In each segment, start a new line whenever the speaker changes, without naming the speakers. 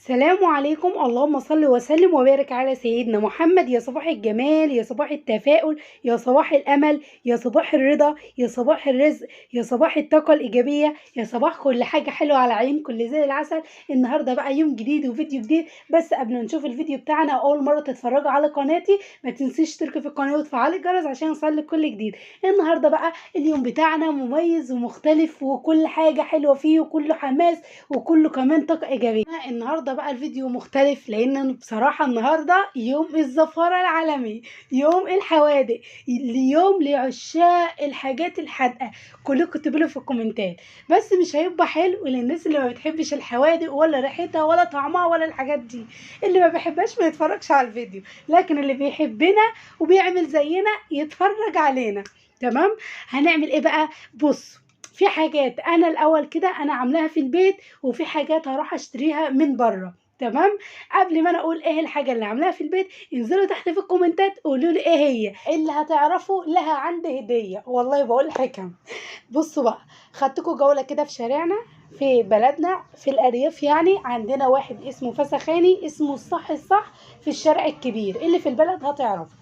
السلام عليكم. اللهم صل وسلم وبارك على سيدنا محمد. يا صباح الجمال، يا صباح التفاؤل، يا صباح الامل، يا صباح الرضا، يا صباح الرزق، يا صباح الطاقة الايجابية، يا صباح كل حاجة حلوة على عينكم اللي زي العسل. النهارده بقى يوم جديد وفيديو جديد. بس قبل ما نشوف الفيديو بتاعنا، اول مرة تتفرجوا على قناتي ما تنسيش تشتركي في القناة وتفعلي الجرس عشان يوصلك كل جديد. النهارده بقى اليوم بتاعنا مميز ومختلف وكل حاجة حلوة فيه وكله حماس وكله كمان طاقة ايجابية. النهارده بقى الفيديو مختلف لان بصراحة النهارده يوم الزفاره العالمي، يوم الحوادق، اليوم لعشاق الحاجات الحادقه. كلكم تقولوا في الكومنتات، بس مش هيبقى حلو للناس اللي ما بتحبش الحوادق ولا ريحتها ولا طعمها ولا الحاجات دي. اللي ما بيحبهاش ما يتفرجش على الفيديو، لكن اللي بيحبنا وبيعمل زينا يتفرج علينا. تمام؟ هنعمل ايه بقى؟ بصوا، في حاجات انا الاول كده انا عاملاها في البيت، وفي حاجات هروح اشتريها من بره. تمام؟ قبل ما انا اقول ايه الحاجة اللي عاملاها في البيت، انزلوا تحت في الكومنتات قولوا لي ايه هي اللي هتعرفوا لها عندي هديه. والله بقول حكم. بصوا بقى، خدتكم جولة كده في شارعنا في بلدنا في الارياف. يعني عندنا واحد اسمه فسخاني، اسمه الصح الصح في الشارع الكبير اللي في البلد هتعرفه.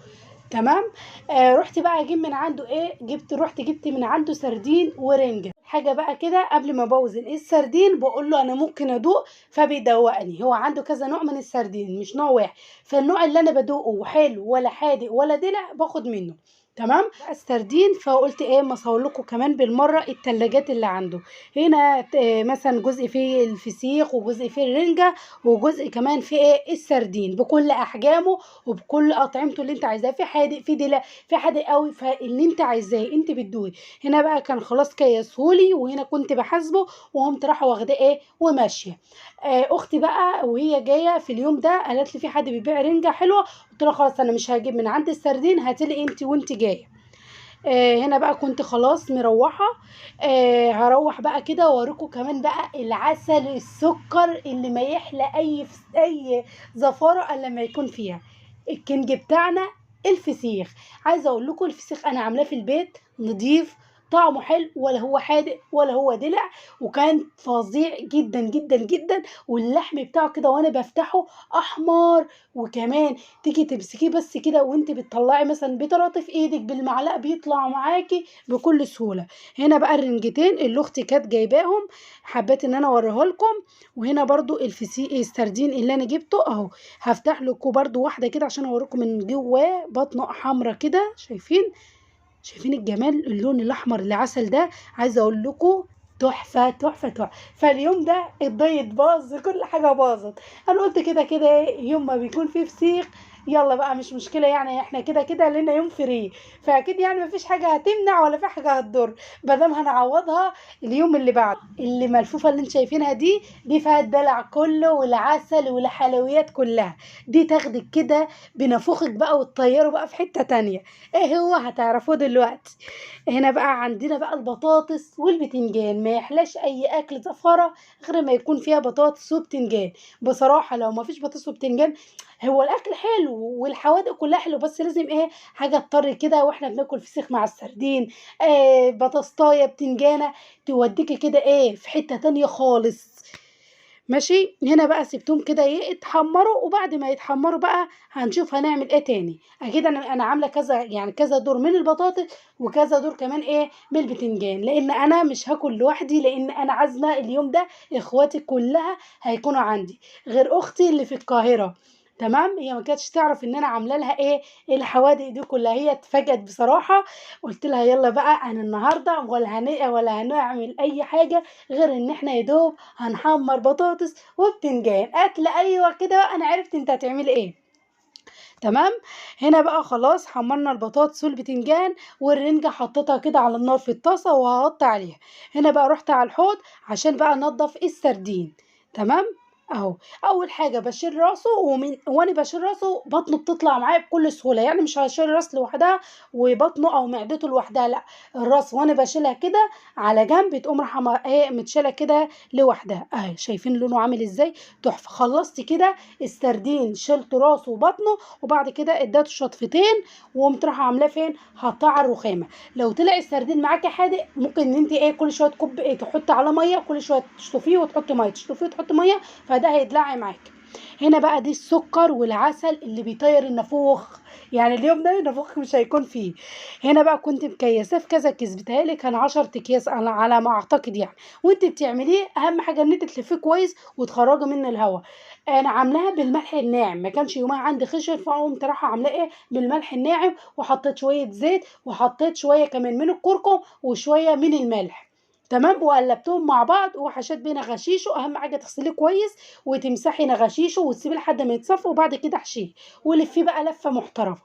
تمام؟ رحت بقى اجيب من عنده ايه، رحت جبت من عنده سردين ورنجة. حاجة بقى كده قبل ما بوزن السردين بقول له انا ممكن ادوق، فبيدوقني. هو عنده كذا نوع من السردين مش نوع واحد، فالنوع اللي انا بدوقه حلو ولا حادق ولا دلع باخد منه. تمام؟ السردين. فقلت ايه، ما اصور لكم كمان بالمرة التلاجات اللي عنده هنا. مثلا جزء فيه الفسيخ، وجزء فيه الرنجه، وجزء كمان فيه ايه السردين بكل احجامه وبكل اطعمته اللي انت عايزاه. في حادق، في دلع، في حادق قوي، فاللي انت عايزاه انت بتدوقي. هنا بقى كان خلاص كيسهولي، وهنا كنت بحاسبه وقمت رايحة واخداه ايه وماشية. اختي بقى وهي جاية في اليوم ده قالت لي في حد بيبيع رنجه حلوة، قلت لها خلاص انا مش هجيب من عند السردين، هاتلي انت وانت جاية. هنا بقى كنت خلاص مروحة. هروح بقى كده واوريكم كمان بقى العسل السكر اللي ما يحلى اي زفاره الا لما يكون فيها الكنج بتاعنا الفسيخ. عايزه اقول لكم الفسيخ انا عاملاه في البيت نضيف، طعمه حلو، ولا هو حادق ولا هو دلع، وكان فظيع جدا جدا جدا. واللحم بتاعه كده وانا بفتحه احمر، وكمان تيجي تمسكيه بس كده وانت بتطلعي مثلا بطراطيف ايدك بالمعلقه بيطلع معاكي بكل سهولة. هنا بقى الرنجتين اللي اختي كانت جايباهم، حبيت ان انا اوريها لكم. وهنا برضو الفسيخ السردين اللي انا جبته اهو، هفتح لكم برضو واحدة كده عشان اوريكم من جواه بطنه حمرا كده. شايفين الجمال، اللون الاحمر العسل ده، عايزه اقول لكم تحفة تحفة تحفة. فاليوم ده الدايت باظ، كل حاجة باظت. انا قلت كده كده يوم ما بيكون فيه فسيخ يلا بقى مش مشكلة، يعني احنا كده كده لنا يوم free، فاكيد يعني مفيش حاجة هتمنع ولا في حاجة هتضر، مادام هنعوضها اليوم اللي بعده. اللي ملفوفه اللي انتوا شايفينها دي فيها الدلع كله والعسل والحلويات كلها، دي تاخدك كده بنافوخك بقى وتطيره بقى في حتة تانية. ايه هو هتعرفوه دلوقتي. هنا بقى عندنا بقى البطاطس والبتنجان، ما يحلاش اي اكل زفاره غير ما يكون فيها بطاطس وبتنجان. بصراحة لو ما فيش بطاطس وبتنجان، هو الاكل حلو والحوادق كلها حلو، بس لازم ايه حاجة تطر كده واحنا بناكل فسيخ مع السردين، بطاطسايه بتنجانه توديكي كده ايه في حتة تانية خالص. ماشي؟ هنا بقى سبتهم كده ايه اتحمروا، وبعد ما يتحمروا بقى هنشوف هنعمل ايه تاني. اكيد انا عامله كذا، يعني كذا دور من البطاطس وكذا دور كمان ايه من البتنجان، لان انا مش هاكل لوحدي، لان انا عازمة اليوم ده اخواتي كلها هيكونوا عندي غير اختي اللي في القاهرة. تمام؟ هي ما كانتش تعرف ان انا عامله لها ايه الحوادق دي كلها، هي اتفاجئت بصراحة. قلت لها يلا بقى انا النهارده ولا هنعمل اي حاجة غير ان احنا يا دوب هنحمر بطاطس وبتنجان. قالت لي ايوه كده انا عرفت انت هتعملي ايه. تمام؟ هنا بقى خلاص حمرنا البطاطس والبتنجان والرنجة، حطيتها كده على النار في الطاسه وهغطي عليها. هنا بقى رحت على الحوض عشان بقى انضف السردين. تمام؟ اهو اول حاجة بشيل راسه، وانا بشيل راسه بطنه بتطلع معايا بكل سهولة، يعني مش هشيل راس لوحدها وبطنه او معدته لوحدها، لا الراس وانا بشيلها كده على جنب تقوم رايحة ايه متشاله كده لوحدها. اهي شايفين لونه عامل ازاي، تحفة. خلصت كده السردين، شلت راسه وبطنه، وبعد كده اديته شطفتين وقمت رايحة عاملاه فين، حطاه على الرخامه. لو طلع السردين معاكي حادق ممكن ان انت ايه كل شوية تكب ايه تحطي على مية، كل شوية تشطفيه وتحطي مية، تشطفيه وتحطي مية، فده هيدلع معاك. هنا بقى دي السكر والعسل اللي بيطير النافوخ، يعني اليوم ده النافوخ مش هيكون فيه. هنا بقى كنت مكيساه في كذا كيس، بتهيألي كان 10 اكياس انا على ما اعتقد يعني. وانت بتعمليه اهم حاجة ان انت تلفيه كويس وتخرجي منه الهواء. انا عاملاها بالملح الناعم، ما كانش يومها عندي خشن، فقمت رايحة عاملاه ايه بالملح الناعم، وحطيت شوية زيت وحطيت شوية كمان من الكركم وشوية من الملح. تمام، وقلبتهم مع بعض وحشيت بيه نغشيشه. اهم حاجة تغسليه كويس وتمسحي نغشيشه وتسيبيه لحد ما يتصفى، وبعد كده احشيه ولفيه بقى لفه محترمه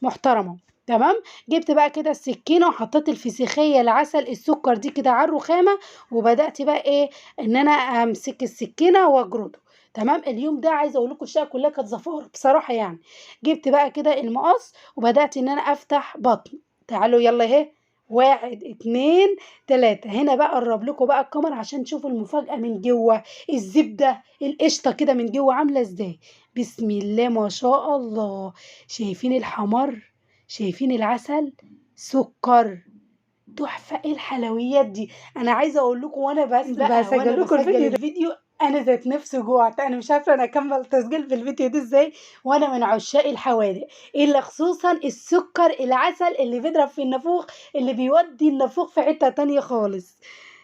محترمه. تمام، جبت بقى كده السكينة وحطيت الفسيخيه العسل السكر دي كده على الرخامه، وبدات بقى ايه ان انا امسك السكينة واجرده. تمام، اليوم ده عايزه اقول لكم الشقة كلها كانت زفاره بصراحة يعني. جبت بقى كده المقص وبدات ان انا افتح بطن. تعالوا يلا اهي، 1 2 3. هنا بقى قرب لكم بقى الكاميرا عشان تشوفوا المفاجأة من جوه، الزبدة القشطة كده من جوه عاملة ازاي. بسم الله ما شاء الله، شايفين الحمر، شايفين العسل، سكر تحفة. ايه الحلويات دي؟ انا عايزة اقول لكم وانا بس
بقى
بسجل
وانا
لكم
بسجل
الفيديو انا ذات نفسي جوعت، انا مش عارفه انا اكمل تسجيل في الفيديو ده ازاي، وانا من عشاق الحوادق، الا خصوصا السكر العسل اللي بيضرب في النافوخ، اللي بيودي النافوخ في حتة تانية خالص.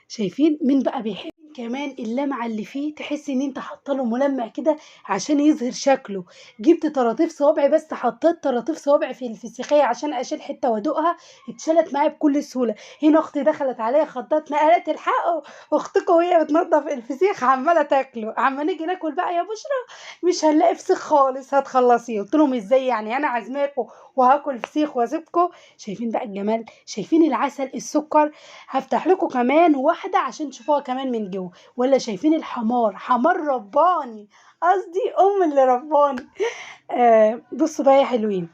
شايفين مين بقى بيحب كمان اللمعة اللي فيه، تحس ان انت حاطه له ملمع كده عشان يظهر شكله. جبت طراطيف صوابعي بس، حطيت طراطيف صوابعي في الفسيخيه عشان اشيل حتة وادوقها، اتشالت معايا بكل سهولة. هنا اختي دخلت عليا خضتنا، قالت الحقوا اختكم وهي بتنضف الفسيخ عماله تاكله، عما نيجي ناكل بقى يا بشرى مش هنلاقي فسيخ خالص، هتخلصيه. قلت لهم ازاي يعني انا عازماكم وهاكل فسيخ واسيبكم؟ شايفين بقى الجمال، شايفين العسل السكر. هفتح لكم كمان واحدة عشان تشوفوها كمان من جوه. ولا شايفين الحمار، حمار رباني، قصدي ام اللي رباني. بصوا بقى يا حلوين،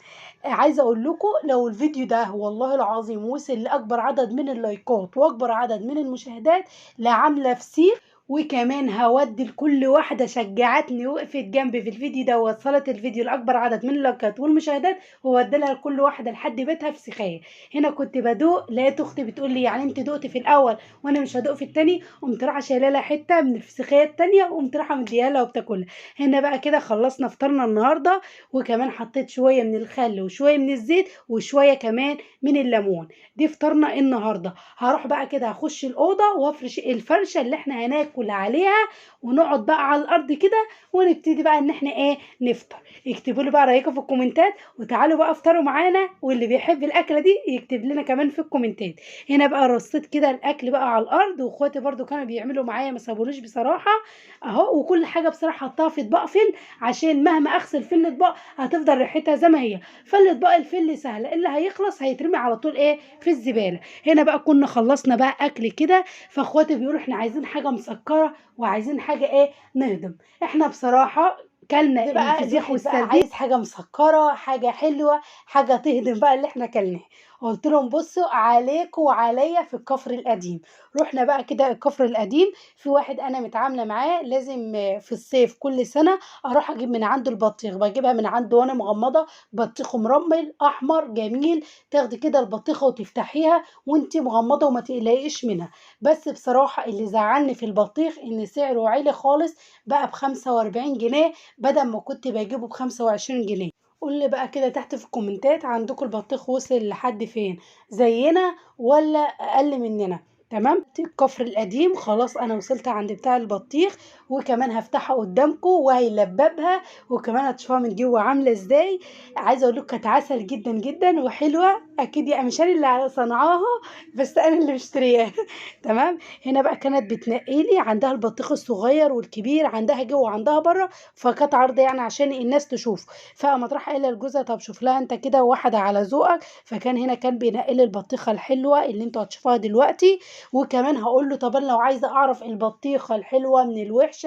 عايزه اقول لكم لو الفيديو ده والله العظيم وصل لاكبر عدد من اللايكات واكبر عدد من المشاهدات، لا عامله فسيخ، وكمان هودي لكل واحدة شجعتني وقفت جنبي في الفيديو ده ووصلت الفيديو لاكبر عدد من اللايكات والمشاهدات، وودي لها لكل واحدة لحد بيتها فسيخيه. هنا كنت بدوق، لقيت اختي بتقول لي يعني انت دقتي في الاول وانا مش هدوق في التاني، قمت رايحة شايله لها حتة من الفسيخيه التانية وقمت رايحة مديها لها وبتاكلها. هنا بقى كده خلصنا فطارنا النهارده، وكمان حطيت شوية من الخل وشوية من الزيت وشوية كمان من الليمون. دي فطارنا النهارده. هروح بقى كده هخش الاوضة وافرش الفرشة اللي احنا هناكل عليها، ونقعد بقى على الارض كده ونبتدي بقى ان احنا ايه نفطر. اكتبوا لي بقى رايكم في الكومنتات، وتعالوا بقى افطروا معانا، واللي بيحب الاكلة دي يكتب لنا كمان في الكومنتات. هنا بقى رصيت كده الاكل بقى على الارض، واخواتي برضو كانوا بيعملوا معايا ما سابونيش بصراحة اهو. وكل حاجة بصراحة حطاها في اطباق فل، عشان مهما اغسل في الاطباق هتفضل ريحتها زي ما هي، فالاطباق الفل سهلة، اللي هيخلص هيترمي على طول ايه في الزبالة. هنا بقى كنا خلصنا بقى اكل كده، فاخواتي بيقولوا احنا عايزين حاجة مسكره وعايزين حاجة ايه نهضم. احنا بصراحة كلنا
بقى
الفسيخ
الواحد بقى
والسردين،
عايز
حاجة مسكره، حاجة حلوة، حاجة تهضم بقى اللي احنا كلناه. قلت لهم بصوا عليكم وعليا في الكفر القديم. رحنا بقى كده الكفر القديم، في واحد انا متعامله معاه لازم في الصيف كل سنة اروح اجيب من عنده البطيخ، بجيبها من عنده وانا مغمضه، بطيخ مرمل احمر جميل، تاخدي كده البطيخه وتفتحيها وانت مغمضه وما تقلقيش منها. بس بصراحة اللي زعلني في البطيخ ان سعره عالي خالص، بقى ب45 جنيه بدل ما كنت بجيبه ب25 جنيه. قول لي بقى كده تحت في الكومنتات عندكم البطيخ وصل لحد فين، زينا ولا اقل مننا؟ تمام. الكفر القديم خلاص انا وصلت عند بتاع البطيخ، وكمان هفتحها قدامكم وهيلببها، وكمان هتشوفوها من جوه عامله ازاي. عايزه اقول لكم كانت عسل جدا جدا وحلوه، اكيد يا مش انا اللي صنعاها بس انا اللي مشترياها. تمام. هنا بقى كانت بتنقي لي، عندها البطيخ الصغير والكبير، عندها جوه وعندها بره، فكانت عارضه يعني عشان الناس تشوف. فقامت راح قايله لجوزها طب شوف لها انت كده واحدة على ذوقك. فكان هنا كان بينقي لي البطيخه الحلوة اللي انتوا هتشوفوها دلوقتي، وكمان هقول له طب انا لو عايزه اعرف البطيخه الحلوة من الوحشة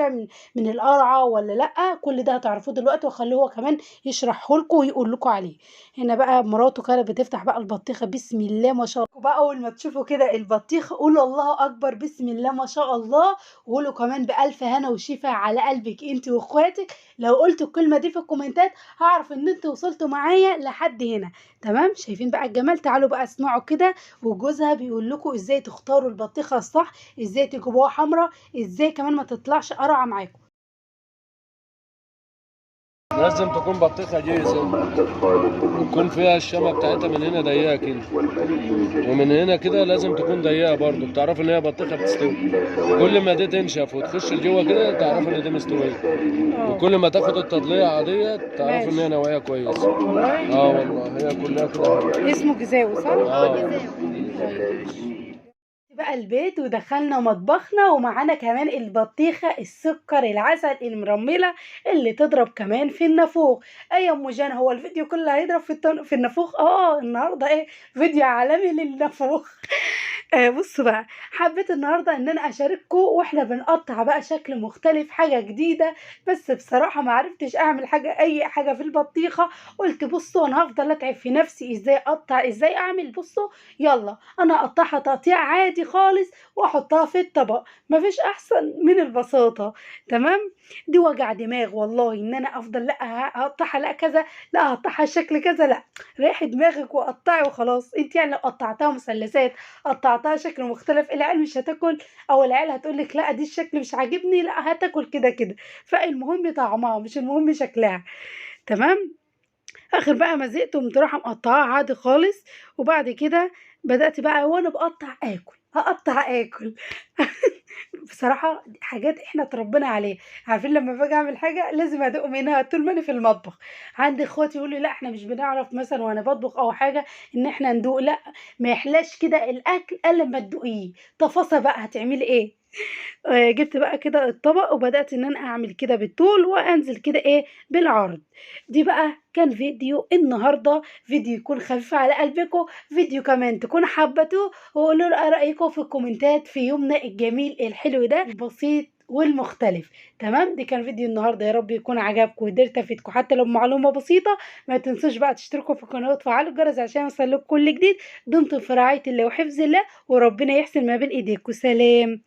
من القرعة ولا لا، كل ده هتعرفوه دلوقتي، وخليه هو كمان يشرحه لكم ويقول لكم عليه. هنا بقى مراته كانت بتفتح بقى البطيخه، بسم الله ما شاء الله. بقى اول ما تشوفوا كده البطيخه قولوا الله اكبر، بسم الله ما شاء الله، وقولوا كمان بالف هنا وشفا على قلبك انت واخواتك. لو قلتوا الكلمة دي في الكومنتات هعرف ان انتوا وصلتوا معايا لحد هنا. تمام. شايفين بقى الجمال؟ تعالوا بقى اسمعوا كده وجوزها بيقول لكم ازاي تختاروا البطيخه الصح، ازاي تجيبوها حمراء، ازاي كمان ما تطلعش قرعه معاكم.
لازم تكون بطيخه جيزه، وتكون فيها الشمه بتاعتها من هنا ضيقه كده، ومن هنا كده لازم تكون ضيقه برضو، بتعرف ان هي بطيخه بتستوي. كل ما دي تنشف وتخش لجوه كده تعرف ان دي مستوية، وكل ما تاخد التضليعه ديت تعرف ان هي نوعية كويسة.
والله؟
اه والله هي كلها كده.
اسمه جزاوي صح؟
اه.
بقى البيت ودخلنا مطبخنا، ومعانا كمان البطيخه السكر العسل المرمله اللي تضرب كمان في النافوخ. ايه يا ام جان، هو الفيديو كله هيضرب في النافوخ؟ النهارده ايه، فيديو عالمي للنافوخ. بصوا بقى، حبيت النهارده ان انا اشارككم واحنا بنقطع بقى شكل مختلف، حاجة جديدة، بس بصراحة ما عرفتش اعمل حاجة، اي حاجة في البطيخه. قلت بصوا انا هفضل اتعب في نفسي ازاي اقطع ازاي اعمل. بصوا يلا انا اقطعها تقطيع عادي خالص واحطها في الطبق، مفيش احسن من البساطة. تمام، دي وجع دماغ والله ان انا افضل لا هقطعها لا كذا لا هقطعها شكل كذا، لا ريحي دماغك وقطعي وخلاص. انت يعني لو قطعتها مثلثات، قطعتها شكل مختلف، العيال مش هتاكل، او العيال هتقولك لا دي الشكل مش عاجبني، لا هتاكل كده كده. فالمهم طعمها مش المهم شكلها. تمام، اخر بقى ما زهقت قمت رايحة مقطعاها عادي خالص. وبعد كده بدات بقى وانا بقطع اكل، هقطع اكل. بصراحة حاجات احنا اتربينا عليها، عارفين لما باجي اعمل حاجة لازم ادوق منها طول ما انا في المطبخ. عندي اخواتي يقولوا لي لا احنا مش بنعرف مثلا وانا بطبخ او حاجة ان احنا ندوق، لا ما يحلاش كده الاكل الا لما تدوقيه. تفاصيل بقى هتعملي ايه؟ جبت بقى كده الطبق وبدات ان انا اعمل كده بالطول وانزل كده ايه بالعرض. دي بقى كان فيديو النهارده، فيديو يكون خفيف على قلبكم، فيديو كمان تكون حبتوه، وقولوا لي رايكم في الكومنتات في يومنا الجميل الحلو ده البسيط والمختلف. تمام، دي كان فيديو النهارده، يا رب يكون عجبكم وقدرت افيدكم حتى لو بمعلومة بسيطة. ما تنسوش بقى تشتركوا في القناة وتفعلوا الجرس عشان يوصلكم كل جديد. دمتم في رعاية الله وحفظ الله، وربنا يحسن ما بين ايديكم. سلام.